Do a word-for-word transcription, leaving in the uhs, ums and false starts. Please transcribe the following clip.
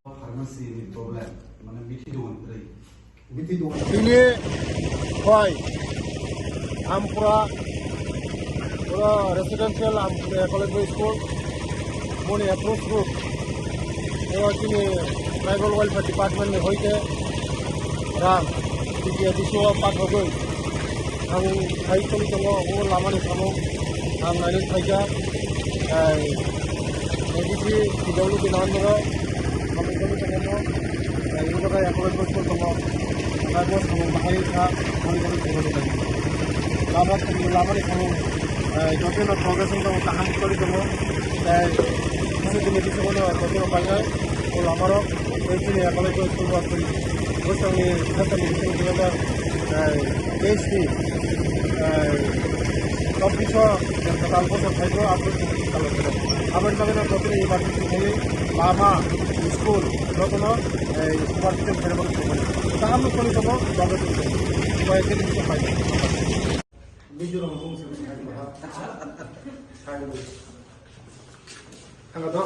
Pharmacy ni problem, mane bithi dogan kwrwi. Bithi dogan. Tini hoi Ampura, pura residential Ampura College School, moni approach group. Oro tini Tribal Welfare Department ni hoite rang, T T A D C o pathogwi. Ang hai tong tongo, o lamani samung ang nainwi phaikha. Ai, A D C P W D ni under o samung tong tongo. Ai, o jaga ekology school tongo. Ang bo samung bahai kha, ang bo tongo. Lama, lamani samung, ai, jotono progression tongo, kaham toli tongo. Ai, mani tini bisingo no jotono painai, o lamarok, o chini ekology school rok twi. Bwskango, bwskango bisingo twi, ai, H D, ai, office o, tal bosor phaikhe, aboni talo khe. Aboni bagwi no jotono emergency khawi lama, school, jotono, ai, supervision khairokno tongmani. Kaham no toli tongo, jotono tongmani. Koi khe ni pai. Mizoram bung se. Thangdo.